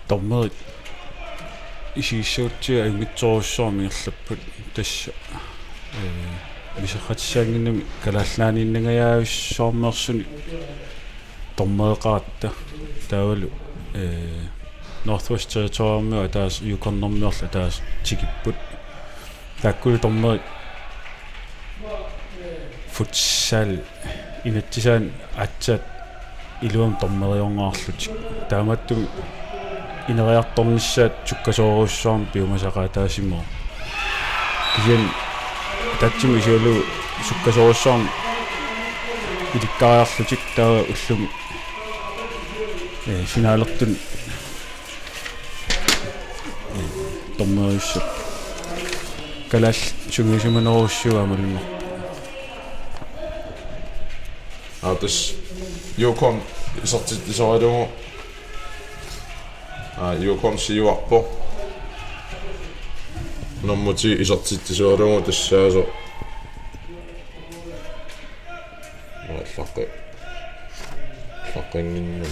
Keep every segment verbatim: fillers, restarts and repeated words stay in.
Dommerit isigissagutsigu ajunngitsorujussuarmik ingerlapput, tassa, ee, isertitsissaannginnami kalaallilaanniinnangajaavissuarmeersunik dommereqaratta. Taavalu, ee, Northwest Territoriumiut ataaseq, Yukonermiorlu ataaseq tikipput. Taakkulu dommerit futsal inatsisaanut aatsaat iluamik dommeriorneqarlutik. Taamaattumik ineriartornissaat sukkasoorujussuarmik piumasaqaataasimavoq. Kisianni ataatsimut isigalugu sukkasoorujussuarmik ilikkariarlutik, taava ullumi, ee, finalertunik, ee, dommeriussapput. Kalaallit sungiusimanerusut aamma malunnarpoq. Aa, tassa Yukon isertitsisoralugu. Aa, Yukon siuarpoq. Nummer ti isertitsisoralugu tassaasoq. Aa, allaqqi-, allaqqannginnami.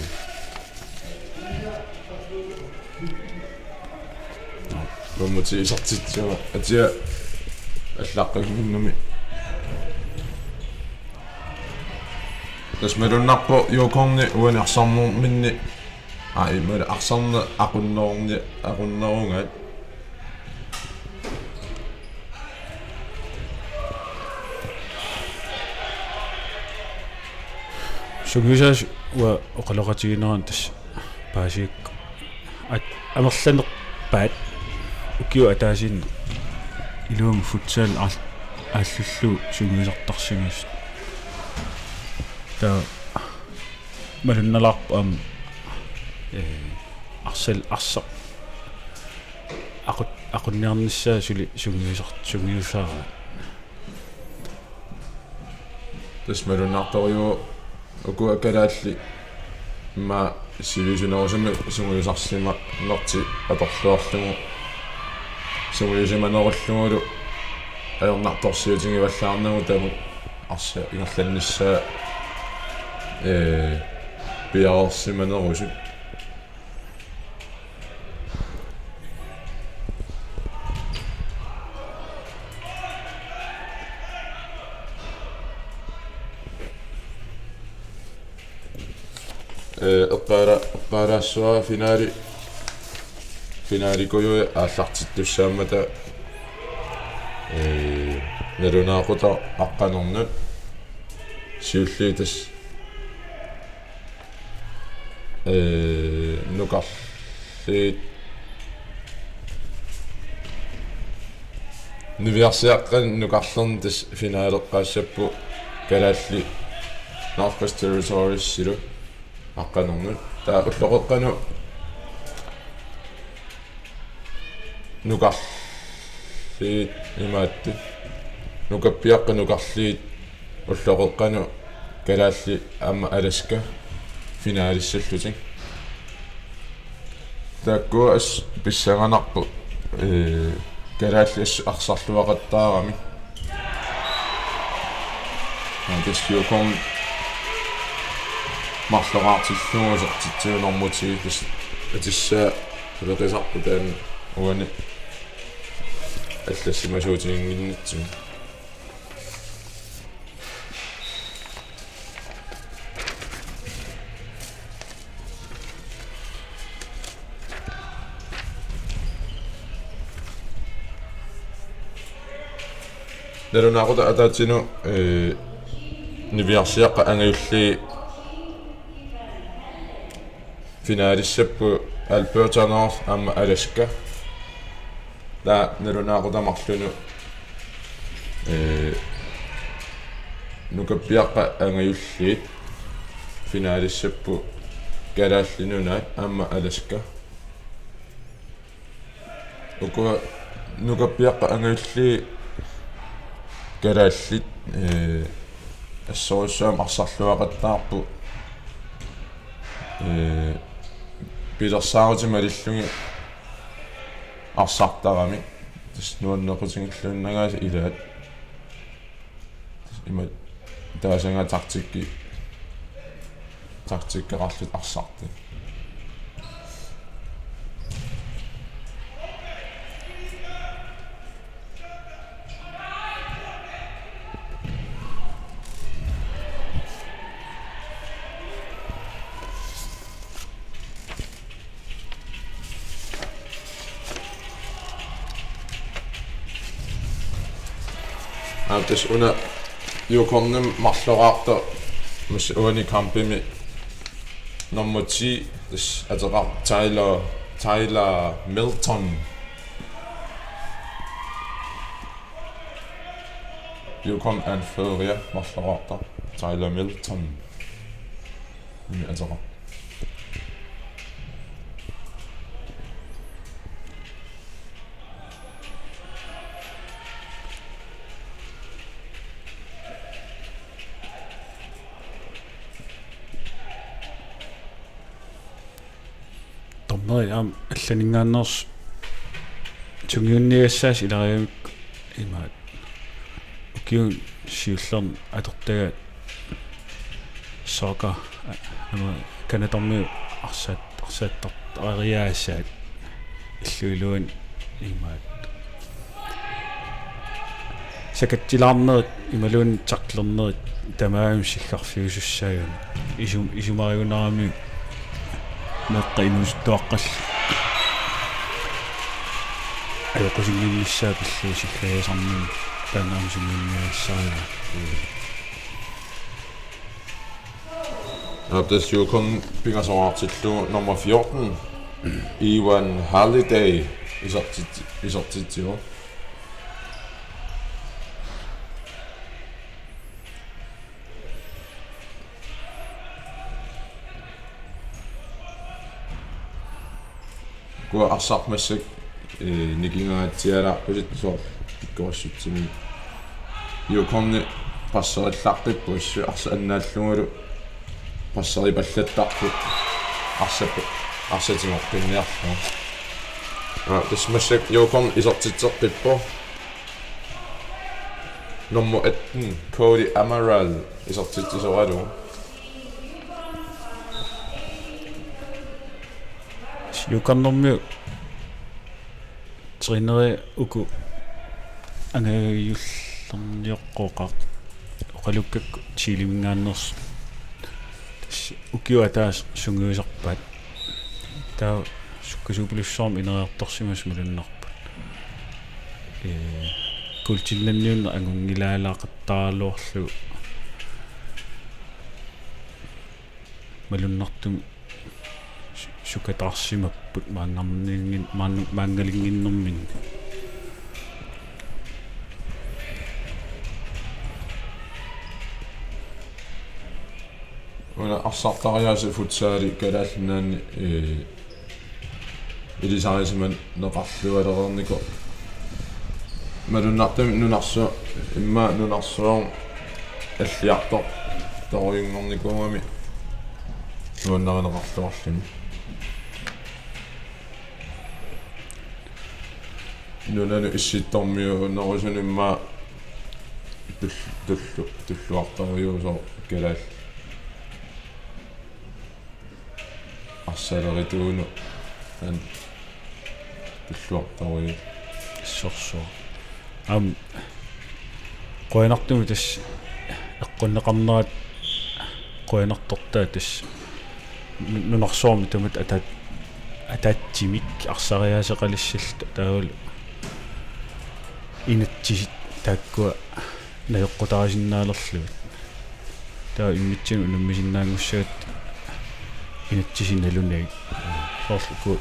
Nummer ti isertitsisoq atia allaqqannginnami. Tassa malunnarpoq Yukonni uani arsarnerminni. Aa, imaluunniit arsarneq aqunnerni-, aqunnerugaat. Sungiusaasut uanga oqaloqatiginerani tassa paasigakku. At-, amerlanerpaat ukiup ataasiinnaq iluamik futsal aal-, aallullugu sungiusartarsimasut. Taava malunnalaarpoq aamma, ee, arsal-, arsaq aqut-, aqunniarnissaa suli sungiusar-, sungiusaraat. Tassa malunnartorujuuvoq ukua kalaallit immaqa sivisunerusumik sungiusarsimanertik atorluarlugu sungiusimanerullugulu ajornartorsiutigivallaarnagu tamakku arsaq ingerlannissaa, ee, piareersimanerusut. Ee, eqqaala-, eqqaalaassavara finaali, finaalikujuit aallartittussaammata, ee, nalunaaqutaq aqqanernut siulliit tassa, ee, nukarliit, niviarsiaqqat nukarlerni tassa finaaleqqaassapput kalaallit Northwest Territoriesilu aqqanernut. Taava ulloqeqqanut nukarliit imaattut. Nukappiaqqat nukarliit ulloqeqqanut kalaallit aamma Alaska finaalissallutik. Taakkua assut pissanganarput, ee, kalaallit assut arsarluaqattaaramik. Aa, tassa Yukon marloraartillugu isertitsinermut tassa atissaa peqisarpoq taanna uani allassimasuutiginnginnatsigu. Nalunaaqutaq ataatsinut, ee, niviarsiaqqat angajulliit finaalissapput Alberta North aamma Alaska. Taava nalunaaqutaq marlunut, ee, nukappiaqqat angajulliit finaalissapput Kalaallit Nunaat aamma Alaska. Ukua nukappiaqqat angajulliit kalaallit, ee, assorsuaq arsarluaqattaarput, ee, pilersaarutit malillugit arsartaramik. Tassa nuannequtigilluinnagaasa ilaat. Tassa ima taasaga taktikki, taktikkeqarlutik arsartut. Aa, tassa una Yukon-imi marloraartoq, tassa uani kampimi nummer ti, tassa ateqartoq Tyler, Tyler Milton. Yukon and Fredericia marloraartoq Tyler Milton. Imi ateqartoq. Dommeri aamma allaninngaanneersoq sungiunniagassaasi ilagigamikku imaat. Ukiuni siullerni atortagaat soccer, a-, aamma Canadamiut arsaat-, arsaattartariaasaat illup iluani imaat. Sakatsilaarnerit imaluunniit tacklernerit tamarmik siggarfiusussaagami. Isum-, isumarigunaramiuk meeqqat inuusuttuaqqallu ajoqusinnginnissaat pillugu siggajaasarnermik taanna aamma sungiunniagassarivaat. Aap, tassa Yukon pingasoraartillugu nummer fjorten, Iwan Halliday, isertit-, isertitsivoq. Ukua arsaq massakkut, ee, nikingaatsialaarpasippoq soorlu pikkorissutsimik. Yukon-i passerillartipput assut arsaq annaallugulu passeripallattarput arsap-, arsaq tigoqqinniarlugu. Aa, tassa massakkut Yukon isertitseqqippoq. Nummer atten, Cody Amaral, isertitsisoralugu. Yukon-ermiut træneri uku angajullerniaqqooqaat oqalukkakku Chileminngaanneersut. Tassa ukiut ataaseq sungiusarpaat. Taava sukkasuupilussuarmik ineriartorsimasut malunnarput. Ee, kuultinnanniunneq angunngilaalaaqattaaraluarlugu malunnartumik su-, sukataarsimapput maanngarninngin-, maann-, maanngalinngikkallarnerminni. Una arsartariaaseq futsali Kalaallit Nunaanni, ee, ilisarisimaneqarlualereernikoq. Malunnartumik nunarsu-, immaqa nunarsuarmi alliartortorujunngornikuugami nuannarineqarluarluni. Nunanut issittormiuunerusuni immaqa tull-, tullu-, tulluartorujuusoq kalaallit arsalerituunut an tulluartorujuusoq. Sorsuaq. Aamma qujanartumik tassa eqqunneqarnerat qujanartortaa tassa nu-, nunarsuarmi tamatta ataat-, ataatsimik arsariaaseqalissalluta taavalu inatsisit taakkua najoqqutaasinnaalerlugit. Taava immitsinnut unammisinnaanngussagatta inatsisit nalunagit. Soorlu uku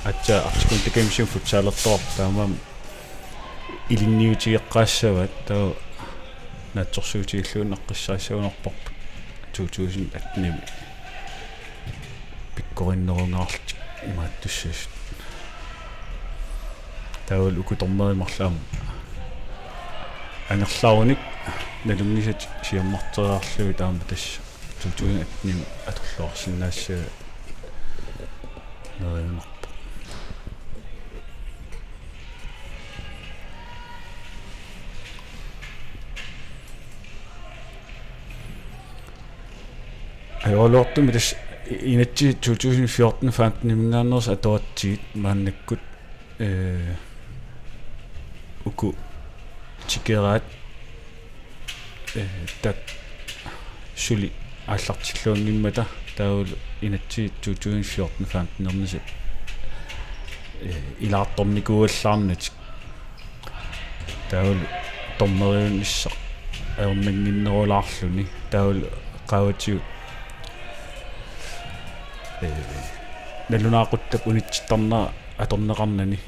aatsaat Arctic Winter Gamesimi futsalertoqarput taamaammat ilinniutigeqqaassavaat taava naatsorsuutigalugu naqqissaassagunarparput to tusind atten-imi pikkorinnerungaarlutik imaattussasut. Taavalu uku dommerit marluk aamma angerlarunik nalunngisatik siammarteriarlugit aamma tassa to tusind atten-imi atorluarsinnaassagaat neriunarpoq. Ajoraluartumik tassa inatsit to tusind fjorten femten-iminngaanneersut atoratsigit maannakkut, ee, uku tikeraat, ee, taakku suli aallartilluanngimmata taavalu inatsit to tusind fjorten femten-ernisat, ee, ilaartornikuuallaarnatik. Taavalu dommeriunissaq ajornannginnerulaarluni taavalu qaavatigut, ee, nalunaaquttap unitsittarnera atorneqarnani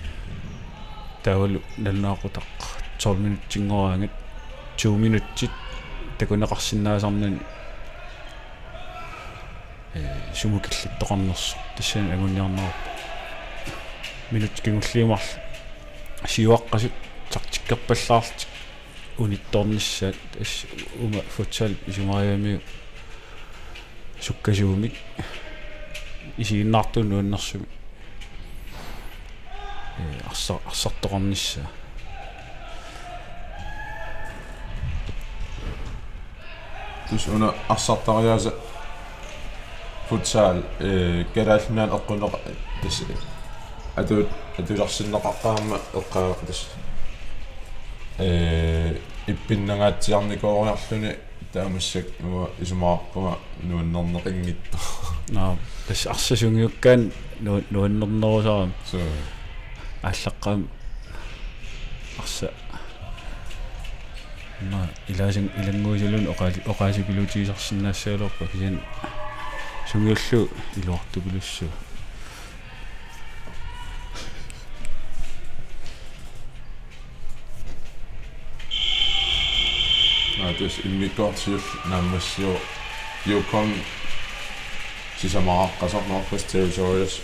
taavalu nalunaaqutaq tolv minutsinngoraangat to minutsit takuneqarsinnaasarnani, ee, sumut killiffeqarnersoq tassani anguniarneqarpoq. Minutsit kingulliit marluk siuaqqasut taktikkerpallaarlutik unittoornissaat, tassa uuma futsal isumariarmiuk sukkasuumik isiginnaartuunik nuannersumik, ee, arsa-, arsartoqarnissaa. Tassa una arsartariaaseq futsal, ee, Kalaallit Nunaanni eqquneq-, tassa atu-, atulersinneqaqqaarmat eqqaavara tassa, ee, ippinnangaatsiarnikooriarluni taamassakka uanga isumaqarpunga nuannerneqanngitsoq. Naa, tassa arsaq sungiukkaanni nu-, nuannernerusarami. Suu. Aallaqqaammut arsaq. Naa, ilaasin-, ilannguisulluunniit oqaasi-, oqaasipilutigisarsinnaassagalugit kisianni sungiullugu iluartupilussuuvoq. Aa, tassa immikkoortoq siulleq naammassivoq Yukon sisamaraqqasoq Northwest Territories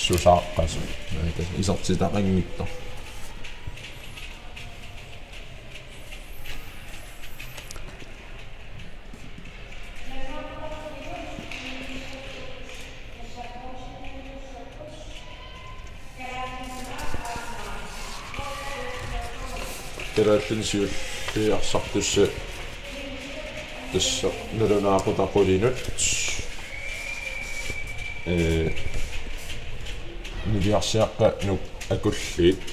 susaaqqasoq. Aa, tassa isertitaqanngitsoq. Kalaallit Nunaanni siulliit arsartussat tassa nalunaaqutaq qulinut. Ee, niviarsiaqqat Nuuk Akulliit.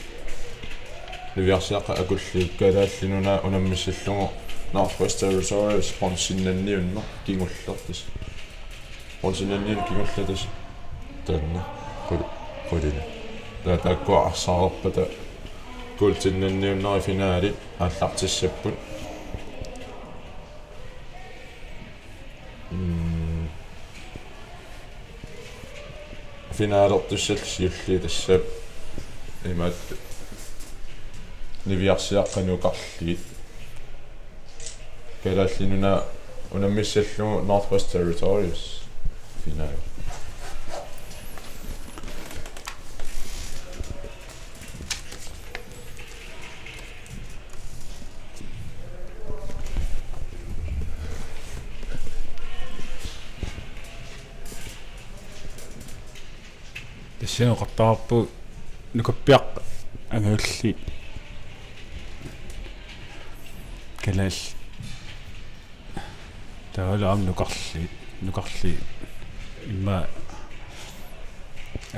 Niviarsiaqqat Akulliit Kalaallit Nunaat unammissallugu Northwest Territories bronzennanniunneq kingulleq tassa. Bronzennanniunneq kingulleq tassa. Taanna. Qul-, qulinut. Taava taakkua arsaareerpata guldennanniunnerit finalit aallartissapput. Mm. Finalertussallu siulliit tassa imaattoq niviarsiaqqat Nuuk Akulliit. Kalaallit Nunaat unammissallugu Northwest Territories finale. Tassani oqartarparput nukappiaqqat angajulliit kalaallit. Taavalu aamma Nuuk Akulliit, Nuuk Akulliit immaqa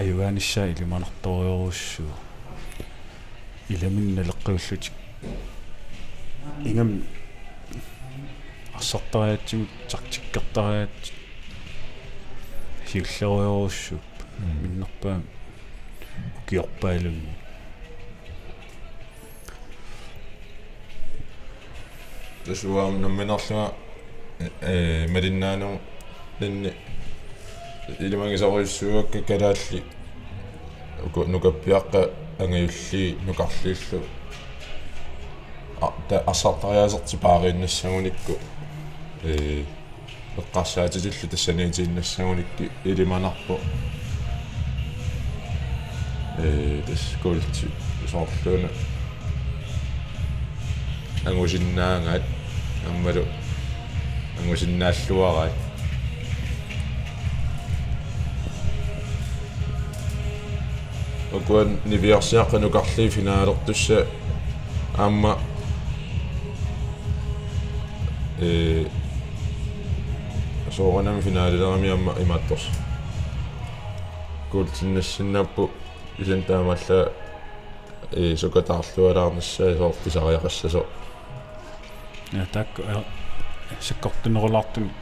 ajugaanissaa ilimanartorujussuuvoq. Ilaminni naleqqiullutik. Ingammik arsartariaatsimut taktikkertariaatsit siullerujorujussuupput. Mm. Minnerpaamik ukiorpaaluunniit. Tassa uanga nammineerlunga, ee, malinnaanerminni ilimagisorujussuugakka kalaallit uku nukappiaqqat angajulliit Nuuk Akulliillu. A-, ta-, arsartariaasertik paariinnassagunikku, ee, eqqarsaatitillu tassaniitiinnassagunikku ilimanarpoq. Ee, tassa kuulti soorluuna angusinnaagaat aammalu angusinnaalluaraat. Ukua niviarsiaqqat Nuuk Akulliit finalertussat aamma, ee, soorunami finalilerami aamma imaattorsuuvoq. Guldinnassinnaapput kisianni taamaallaat, ee, sukataarlualaarnissaat soorlu pisariaqassasoq. Ja, taakku, ee, sakkortunerulaartumik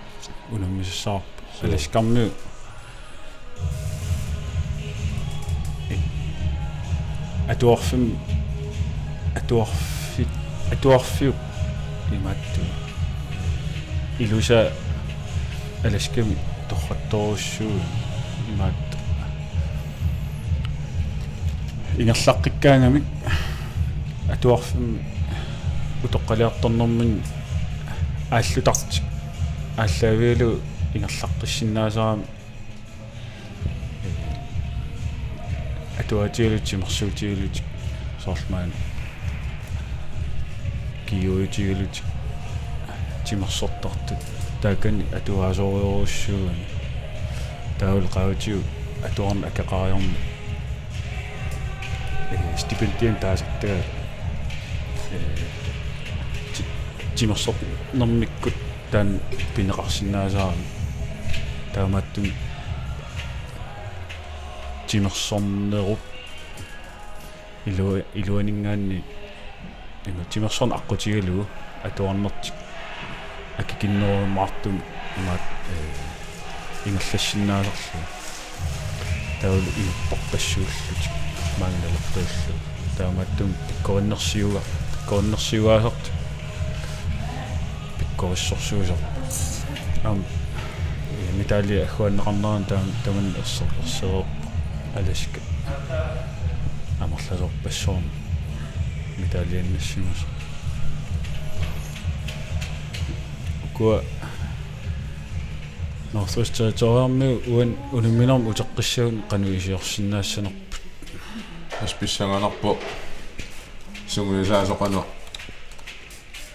unammisassavarput. Suu. Alaskarmiut, ee, atuarfimmi atuarfi-, atuarfiup imaattoq. Ilusaa Alaskami torrattorujussuuvoq imaattoq. Ingerlaqqikkaangamik atuarfimmi utoqqaliartornerminni aallutartik aallaavigalugu ingerlaqqissinnaasarami atuaatigalutik, timersuutigalutik, soorlu maani kiuutigalutik, timersortartut, taakani atuaasorujussuugami. Taavalu qaavatigut atuarneq akeqariarmat, ee, stipendianik taasartagaat, ee, ti-, timersornermikkut taanna pineqarsinnaasarami. Taamaattumik timersornerup ilu-, iluaninngaanniit ima timersorneq aqqutigalugu atuarnertik akikinnerumaartumik imaattoq, ee, ingerlassinnaasarlugit. Taavalu inupparpassuullutik maanga naleqqiullugu. Taamaattumik pikkorinnersiuga-, pikkorinnersiugaasartut pikkorissorsuusarput. Aamma, ee, medalje agguaanneqarnerani taam-, tamanna erser-, ersereerpoq Alaska amerlasoorpassuarnik medaljiinnassimasoq. Ukua Northwest Territoriumiut uani unamminermi uteqqissaguni qanoq iliorsinnaassanerput? Tassa pissanganarpoq sungiusaasoq qanoq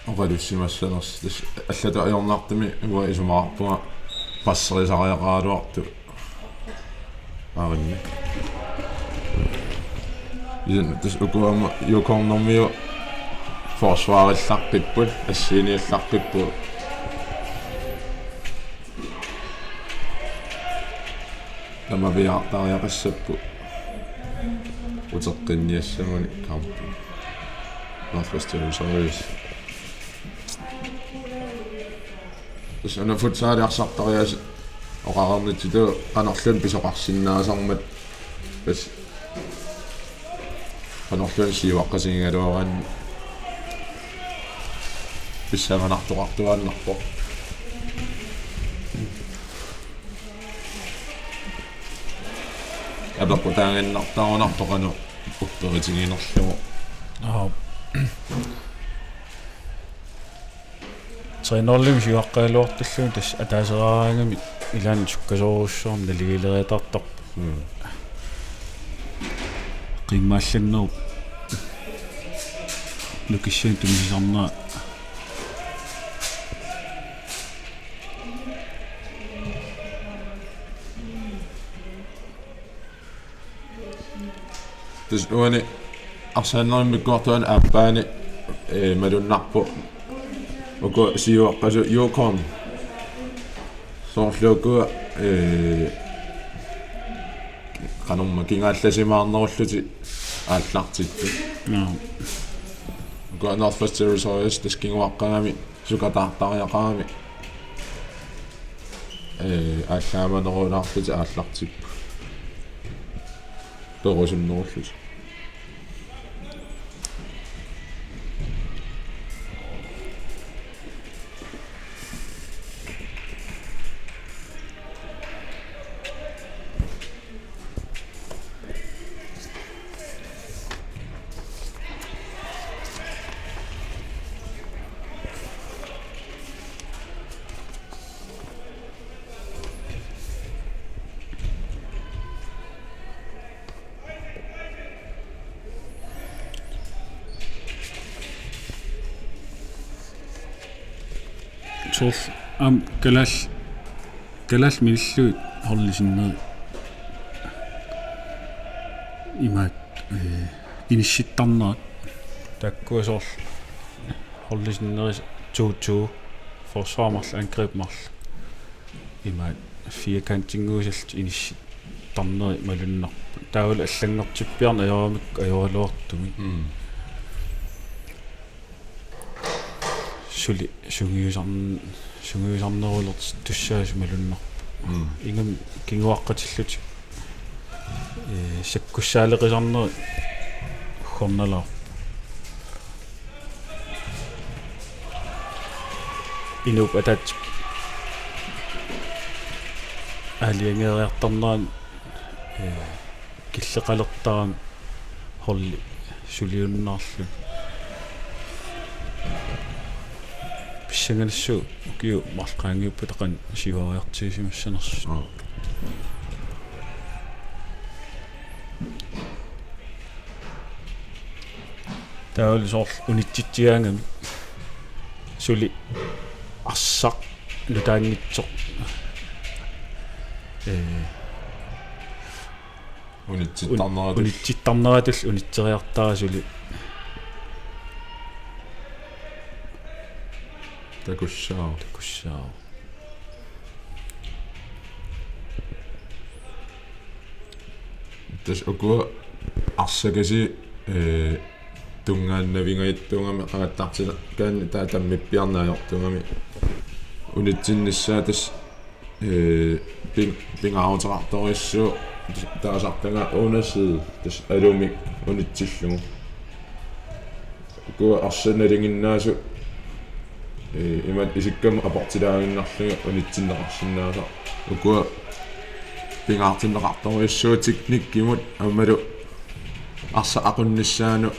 oqalussimassanersoq. Tassa allatut ajornartumik uanga isumaqarpunga passerisariaqaraluartoq. Aarinni. Isin tassa ukua aamma Yukonnermiut forsvarillarpipput, assiiniillarpipput. Tamaviaartariaqassapput uteqqinniassamuni kampi. Northwest Territories. Tassa una futsaliarsartariaaseq oqareernittut qanorluunniit pisoqarsinnaasarmat, tassa qanorluunniit siuaqqatigigaluaraanni pissanganartoqartuaannarpoq. Apeqqutaaginnartarunarpoq qanoq upperitiginerlugu. Aap. Trænerimik siuaqqagaluartullugit tassa ataaseqaraangamik ilaanni sukkasoorujussuarmik naligileriataartarpoq. Mm. Qimmaallannerup nukissanik tunisisarnera. Tassa uani arsaannermik mikkuartuani aappaani, ee, malunnarpoq uku siuaqqasut Yukon. Soorlu ukua, ee, qanormaa kingaallasimaarnerullutik aallartipput. Naa. Ukua Northwest Territories tassa kinguaqqagami sukataartariaqarami. Ee, aallaamanerulaarlutik aallartipput. Perusunnerullutik. Soorlu aamma kalaal-, kalaallit minillugit holdisinnerit imaat, ee, inissittarnerat. Taakkua soorlu holdisinnerit to to, forsvar marluk, angreb marluk. Imaat firkantinnguusallutik inissittarnerit malunnarput. Taavalu allanngortippiarneq ajoramikku ajoraluartumik. Mm. Suli sungiusarn-, sungiusarnerulertussaasut malunnarpoq. Mm. Ingammik kinguaqqatillutik, ee, sakkussaaleqisarnerit uggornalaarput. Inuup ataatsip aalajangeeriartarnerani, ee, killeqalertarami holdi suliunnaarluni. Pissanganassaaq ukiut marluk qaangiuppata qanoq siuariartigisimassanersoq. Aa. Taavalu soorlu unitsitsigaangami suli arsaq nutaanngitsoq. Ee, Unitsittarneratut. Unitsittarneratut unitseriartara suli. Takussaaq. Takussaaq. Tassa ukua arsakasiit, ee, tunngaannavingajattuugami qangattartilakkaanni taava tammippiarneq ajortuugami unitsinnissaa tassa, ee, ping-, pingaaruteqartorujussuuvoq taasartagaat una side tassa alumik unitsillugu. Ukua arsaq nalinginnaasut, ee, imaattoq isikkamik aportilaaginnarlugit unitsinneqarsinnaasarput. Ukua pingaartinneqartorujussuuvoq teknikkimut aammalu arsaq aqunnissaanut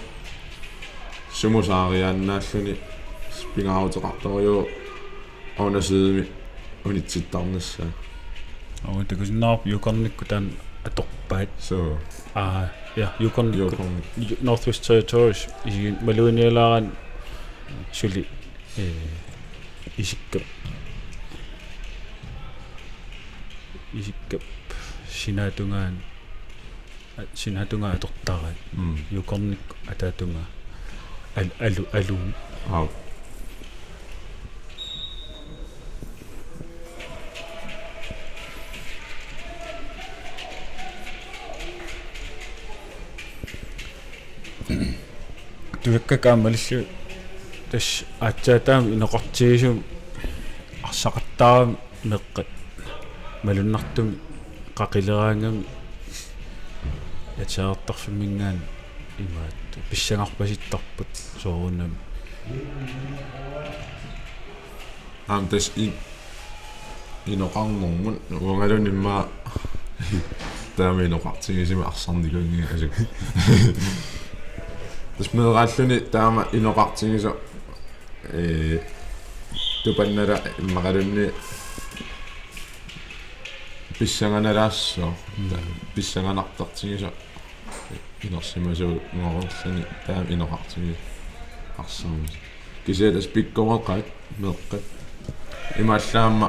sumut saariaannaalluni pingaaruteqartorujuuvoq una sidemi unitsittarnissaa. Aa, takusinnaavarput Yukonnikkut taanna atorpaat. Soo. Aa, ja, Yukonnikkut. Yukon. Ju-, Northwest Territories, isigin-, maluginialaaraanni suli, ee, isikkap. Isikkap sinaatungaani. A-, sinaatungaa atortaraat. Mm. Yukonnikkut ataatungaa. Al-, alu-, alu. Aap. Tusakkakka aamma malillugit tassa aatsaat taama inoqartigisumik arsaqattaarami meeqqat malunnartumik qaqileraangamik ateqartarfimminngaanniit imaattoq pissangarpasittarput soorunami. Aamma tassa in-, inoqarnermut uangaluunniit immaqa taama inoqartigisumik arsarnikuunngilanga asuki. Tassa meeraalluni taama inoqartigisoq, ee, tupannala immaqaluunniit pissanganalaassaaq. Mm. Pissanganartartigisoq inersimasuunngoreerluni taama inoqartigisoq arsarneq. Kisianni tassa pikkoreqaat meeqqat. Imaallaat aamma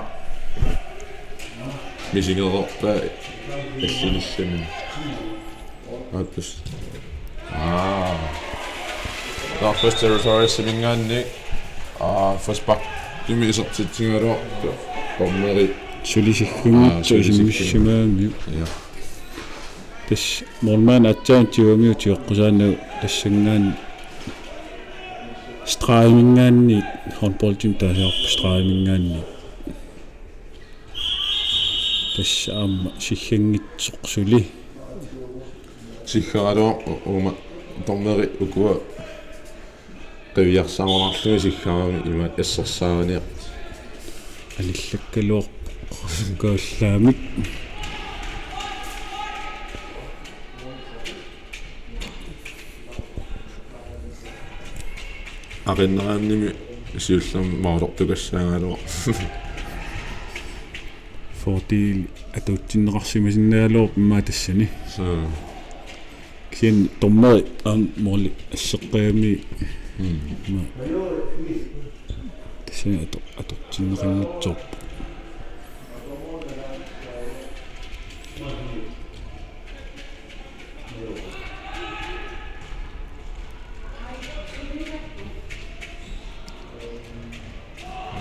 misigereerpaat allinilluunniit. Aappis. Aa. Northwest Territoriesiminngaanniit, aa, frisparkimi isertitsigaluartoq dommeri. Suli siggunngitsoq, aa, suli siggun-, isummiussimagamik. Ja. Tassa målmand aatsaat tigummiuk tigoqqusaannagu tassanngaanniit stregiminngaanniit, håndboldimi taasiarparput stregiminngaanniit. Tassa aamma siggunngitsoq suli. Siggaraluarpoq u-, uuma dommeri ukua qiviarsaarunarlugit siggaramik imaattoq assersaariniartut. Anillakkaluarpoq kaallaamik. Aqinneranimi siullermik målertukassaagaluaq. Fordel atuutsinneqarsimasinnaagaluarpoq immaqa tassani. Soo. Kisianni dommeri aamma måli asseqqigami. Mm. Ima. Tassani atu-, atuutsinneqanngitsoorpoq.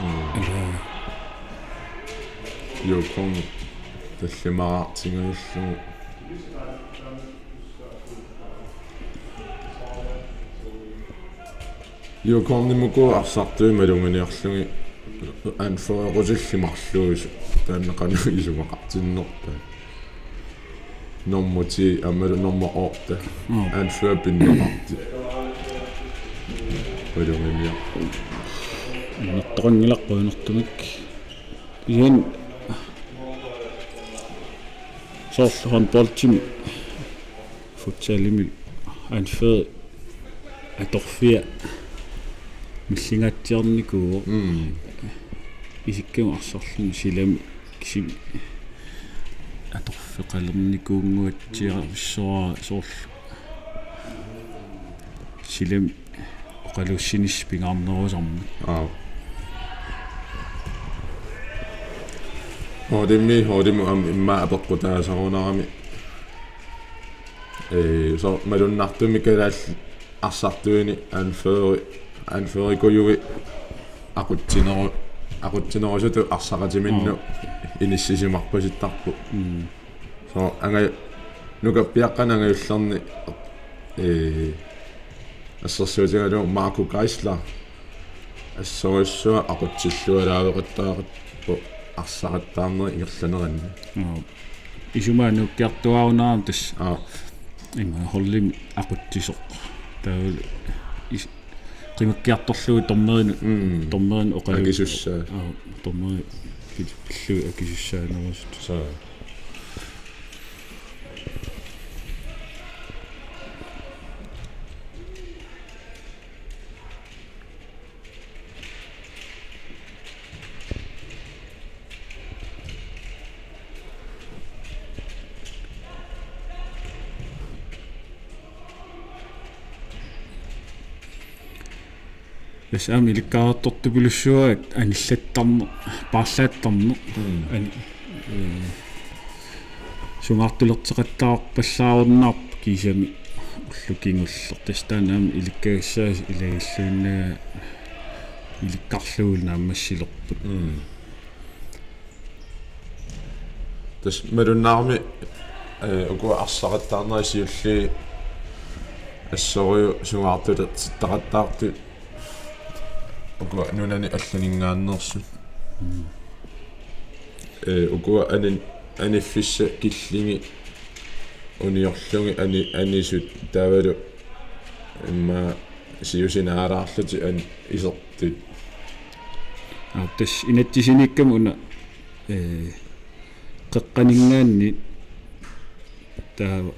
Mm. Ila. Yukon tallimaraartigallugu. Yukonnimuku arsartui maluginiarlugit anførerutillit marluusut taanna qanoq isumaqartinnerpaat. Nummer ti aammalu nummer otte. Mm. Anfører pinneqartut. Maluginiar. Annertoqanngilaq qujanartumik. Ian soorlu håndboldimi futsalimi anfører atorfia millingaatsiarnikuuvoq. Mm. Isikkamik arsarluni silami kisimi atorfeqalernikuunnguatsiarussuara soorlu silami oqaluussinissaq pingaarnerusarmat. Aap. Holdimi, holdimi aamma immaqa apeqqutaasarunarami. Ee, soorlu malunnartumik kalaallit arsartuini anføreri, anførerikujui aqutsineru-, aqutsinerusutut arsaqatiminnut Aap. Inissisimarpasittarput. Mm. Soorlu anga-, nukappiaqqanik angajullerni, ee, assersuutigalugu Marco Geisler assorujussuaq aqutsilluaraaveqattaarpoq arsaqattaarnerit ingerlaneranni. Aap. Isumaga nuukkiartuaarunarami tassa. Aap. Ima holdimi aqutsisoq. Taavalu is-, qimakkiartorlugu dommerinut, Mm. dommerinut oqalu-, Akisussaa. Aap, dommerinut pil-, pillugit akisussaanerusut. Saa. Tassa aamma ilikkaartortupilussuugaat anillattarneq, paarlaattarneq. Mm. Ani-, ee, sungaartulerteqattaarpallaarunnaarpoq kiisami ullup kingulleq. Tassa taanna aamma ilikkagassaasoq ilagilluinnarlugu ilikkarlugu naammassilerput. Mm. Tassa malunnarami, ee, uku arsaqattaarnerit siulliit assorujuk sungaartulertitaqattaartut uku nunani allaninngaanneersut. Mm. Ee, uku anin-, aniffissat killingit uniorlugit ani-, anisut taavalu immaqa siusinaalaarlutik an-, isertut. Aap, tassa inatsisiniikkami una, ee, qeqqaninngaanniit taava